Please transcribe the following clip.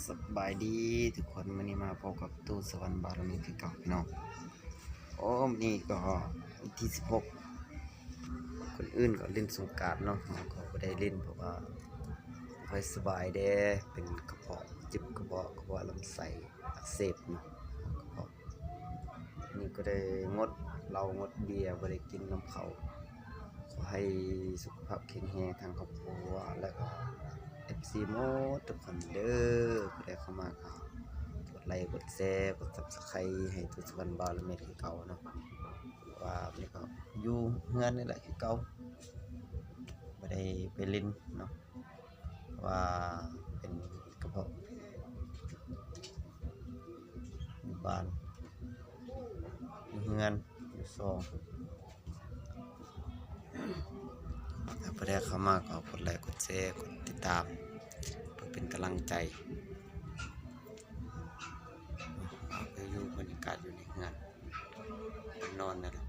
ສະບາຍດີທຸກຄົນ, ມື້ນີ້ມາພົບກັບຕູ້ສະຫວັນບາລະມີຄືເກົ່າພີ່ນ້ອງ. ໂອ້ ມື້ນີ້ກໍວັນທີສິບຫົກ ຄົນອື່ນກໍຫຼິ້ນສົງການເນາະ, ເຮົາກໍບໍ່ໄດ້ຫຼິ້ນ ເພາະວ່າບໍ່ຄ່ອຍສະບາຍແດ່ ເປັນກະເພາະ ເຈັບກະເພາະ ກະເພາະລຳໄສ້ອັກເສບເນາະ ກະເພາະ. ນີ້ກໍໄດ້ງົດເຫຼົ້າງົດເບຍ ບໍ່ໄດ້ກິນນຳເຂົ້າ. ຂໍໃຫ້ສຸຂະພາບແຂງແຮງທັງຄອບຄົວ ແລ້ວກໍເອັຟຊີໝົດທຸກຄົນເດີ. ຜູ້ໃດເຂົ້າມາກໍກົດໄລ ກົດແຊ ກົດຊັບສະໄຄຣບ໌ໃຫ້ຕູ້ສະຫວັນບາລະມີຄືເກົ່າເນາະ. ວ່ານີ້ກໍຢູ່ເຮືອນນີ້ແຫຼະຄືເກົ່າ ບໍ່ໄດ້ໄປຫຼິ້ນເນາະ ເພາະວ່າເປັນກະເພາະ ຢູ່ບ້ານ ຢູ່ເຮືອນ ຢູ່ຊ່ອງ. ຖ້າຜູ້ໃດເຂົ້າມາກໍກົດໄລ ກົດແຊ ກົດຕິດຕາມ ເພື່ອເປັນກຳລັງໃຈ. ເອົາໄປຢູ່ບັນຍາກາດຢູ່ໃນເຮືອນ ນອນນັ້ນແຫຼະ